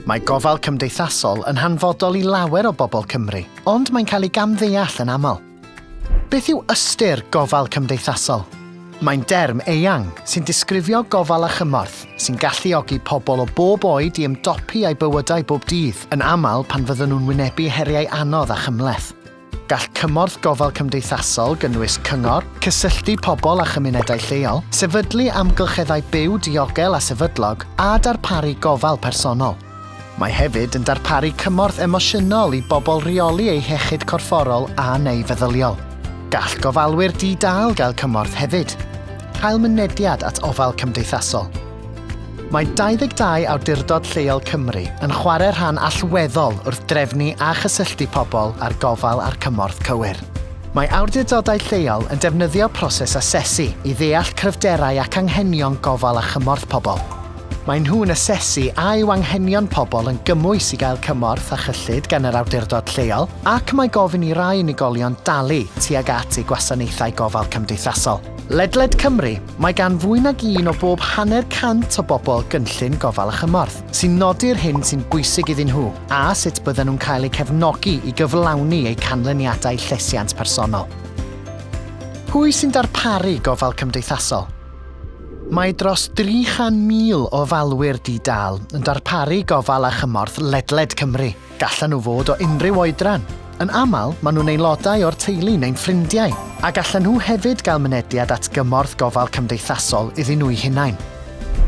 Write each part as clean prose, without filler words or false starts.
Mae gofal cymdeithasol yn hanfodol i lawer o bobl Cymru, ond mae'n cael ei gamddeall yn aml. Beth yw ystyr gofal cymdeithasol? Mae'n derm eang sy'n disgrifio gofal a chymorth sy'n galluogi pobl o bob oed i ymdopi â'u bywydau bob dydd, yn aml pan fydden nhw'n wynebu heriau anodd a chymhleth. Gall cymorth gofal cymdeithasol gynnwys cyngor, cysylltu pobl â chymunedau lleol, sefydlu amgylcheddau byw diogel a sefydlog, a darparu gofal personol. Mae hefyd yn darparu cymorth emosiynol i bobl reoli eu hiechyd corfforol a neu feddyliol. Gall gofalwyr di-dâl gael cymorth hefyd. Cael mynediad at ofal cymdeithasol. Mae 22 awdurdod lleol Cymru yn chwarae rhan allweddol wrth drefnu a chysylltu pobl â'r gofal a'r cymorth cywir. Mae awdurdodau lleol yn defnyddio proses asesu i ddeall cryfderau ac anghenion gofal a chymorth pobl. Maen nhw'n asesu a yw anghenion pobl yn gymwys i gael cymorth a chyllid gan yr awdurdod lleol, ac mae gofyn i rai unigolion dalu tuag at eu gwasanaethau gofal cymdeithasol. Ledled Cymru, mae gan fwy nag un o bob hanner cant o bobl gynllun gofal a chymorth, sy'n nodi'r hyn sy'n bwysig iddyn nhw a sut bydden nhw'n cael eu cefnogi i gyflawni eu canlyniadau llesiant personol. Pwy sy'n darparu gofal cymdeithasol? Mae dros 300,000 o ofalwyr di-dâl yn darparu gofal a chymorth ledled Cymru. Gallan nhw fod o unrhyw oedran. Yn aml, maen nhw'n aelodau o'r teulu neu'n ffrindiau, a gallan nhw hefyd gael mynediad at gymorth gofal cymdeithasol iddyn nhw'u hunain.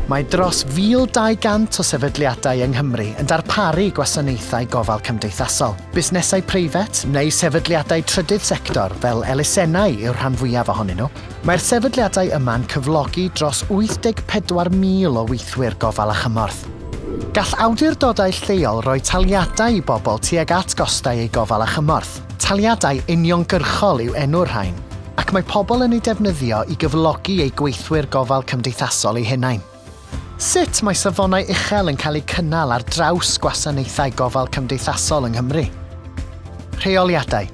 Mae dros 1,200 o sefydliadau yng Nghymru yn darparu gwasanaethau gofal cymdeithasol. Busnesau preifat neu sefydliadau trydydd sector fel elusennau yw'r rhan fwyaf ohonyn nhw. Mae'r sefydliadau yma'n cyflogi dros 84,000 o weithwyr gofal a chymorth. Gall awdurdodau lleol roi taliadau i bobl tuag at gostau eu gofal a chymorth. Taliadau uniongyrchol yw enw'r rhain, ac mae pobl yn eu defnyddio i gyflogi eu gweithwyr gofal cymdeithasol eu hunain. Sut mae safonau uchel yn cael eu cynnal ar draws gwasanaethau gofal cymdeithasol yng Nghymru? Rheoliadau.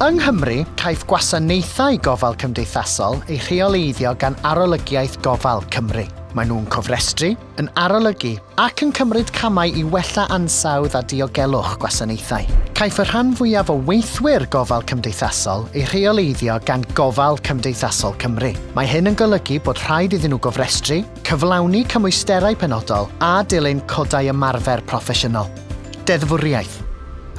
Yng Nghymru, caiff gwasanaethau gofal cymdeithasol eu rheoleiddio gan Arolygiaeth Gofal Cymru. Maen nhw'n cofrestru, yn arolygu ac yn cymryd camau i wella ansawdd a diogelwch gwasanaethau. Caiff y rhan fwyaf o weithwyr gofal cymdeithasol eu rheoleiddio gan Gofal Cymdeithasol Cymru. Mae hyn yn golygu bod rhaid iddyn nhw gofrestru, cyflawni cymwysterau penodol a dilyn codau ymarfer proffesiynol. Deddfwriaeth.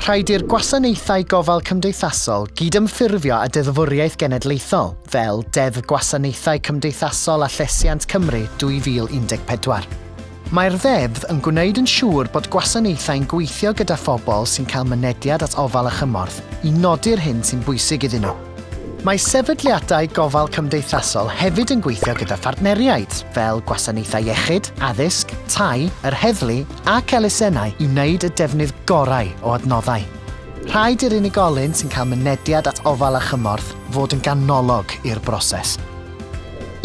Rhaid i'r gwasanaethau gofal cymdeithasol gydymffurfio â deddfwriaeth genedlaethol, fel Deddf Gwasanaethau Cymdeithasol a Llesiant Cymru 2014. Mae'r Ddeddf yn gwneud yn siŵr bod gwasanaethau'n gweithio gyda phobl sy'n cael mynediad at ofal a chymorth i nodi'r hyn sy'n bwysig iddyn nhw. Mae sefydliadau gofal cymdeithasol hefyd yn gweithio gyda phartneriaid, fel gwasanaethau iechyd, addysg, tai, yr heddlu ac elusennau i wneud y defnydd gorau o adnoddau. Rhaid i'r unigolyn sy'n cael mynediad at ofal a chymorth fod yn ganolog i'r broses.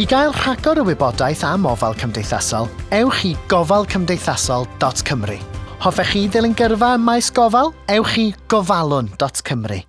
I gael rhagor o wybodaeth am ofal cymdeithasol, ewch i gofalcymdeithasol.cymru. Hoffech chi ddilyn gyrfa ym maes gofal? Ewch i gofalwn.cymru.